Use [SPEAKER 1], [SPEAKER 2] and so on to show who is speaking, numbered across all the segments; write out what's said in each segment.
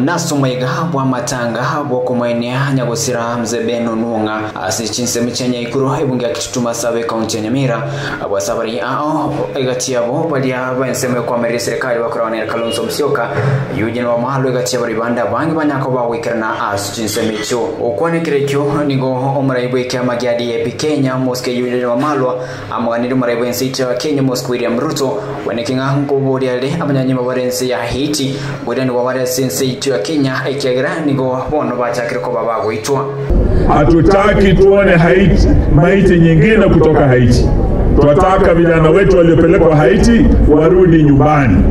[SPEAKER 1] Nasomaiga bwa matanga bwokumwenia nyagosira mzebeno nunga asichinse chenya ikuru ebunge akitutuma sabe kaunti ya Nyamira abwasabari ao egati abo balia benseme kwa mere serikali bakorana Kalonzo Musyoka Eugene Wamalwa egati abo ribanda bangi banyako bawikerana asichinse mecho okwanekerekyo nigo omuraibu ekyama kya DAP Kenya Mosque Eugene Wamalwa amwaniri muraibu ensi ya Kenya Mosque William Ruto wenekinga nkoboryale abanyanyima barense ya Haiti bwirani wa barense ya Kenya ekiagira nigo bono bachakire ko babagoitwa.
[SPEAKER 2] Hatutaki tuone Haiti maiti nyingine kutoka Haiti. Tunataka vijana wetu waliopelekwa Haiti warudi nyumbani.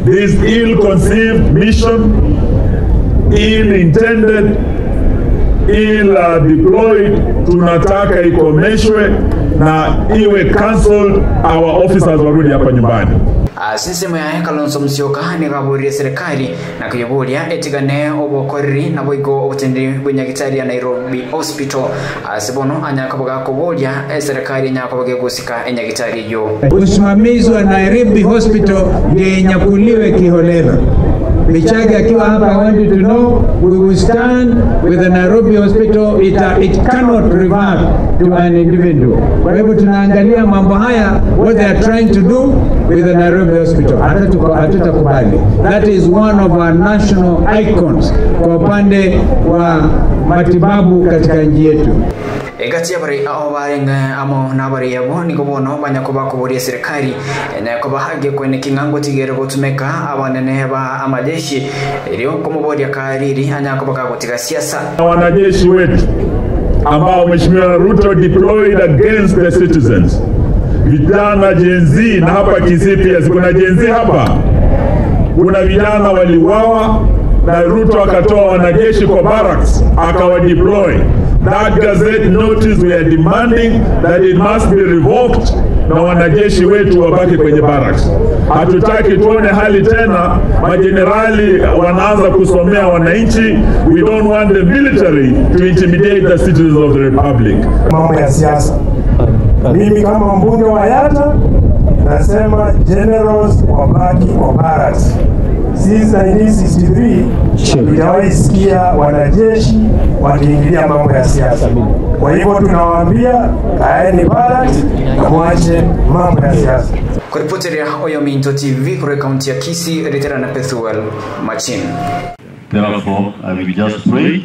[SPEAKER 2] This ill-conceived mission, ill-intended, ill-deployed, tunataka ikomeshwe na iwe cancelled, our officers warudi hapa nyumbani.
[SPEAKER 1] Sisemu ya Kalonzo Musyoka ni serikali na kuyoboria etigane obokoriri na boigo obutendi bw'enyagitari ya Nairobi Hospital asibono anyakaboga koboria serikali nyakoboge gusika enyagitari yo.
[SPEAKER 3] Usimamizi wa Nairobi Hospital ndiye inyakuliwe kiholela. Bichage akiwa hapa, I want you to know we will stand with the Nairobi Hospital. It cannot revert to an individual. Kwa hivyo tunaangalia mambo haya, what they are trying to do with the Nairobi Hospital. Hatutakubali. That is one of our national icons kwa upande wa matibabu katika nchi yetu.
[SPEAKER 1] Egati abari aho barenga amo nabari yabo niko bono banyakoba kuburia serikali nakoba hage kwene kingango tigere gotumeka abanene ba amajeshi iriyo kumuboria kariri anyakoba kagotiga siasa.
[SPEAKER 2] Wanajeshi wetu ambao Mheshimiwa Ruto deployed against the citizens, vijana Gen Z, na hapa Kisii pia kuna Gen Z hapa, kuna vijana waliuawa na Ruto akatoa wanajeshi kwa barracks akawadeploy. That gazette notice we are demanding that it must be revoked na wanajeshi wetu wabaki kwenye barracks. Hatutaki tuone hali tena majenerali wanaanza kusomea wananchi. We don't want the military to intimidate the citizens of the republic.
[SPEAKER 4] Mambo ya siasa, mimi kama mbunge wa Yata nasema generals wabaki kwa barracks. Since 1963 hatujawahi sikia wanajeshi wakiingilia mambo ya siasa. Kwa hivyo tunawaambia kaeni barracks na mwache mambo ya siasa.
[SPEAKER 1] Kuripoteria Oyominto TV kutoka kaunti ya Kisii, Ritera na Pethuel Machin.
[SPEAKER 5] Therefore, I will just pray.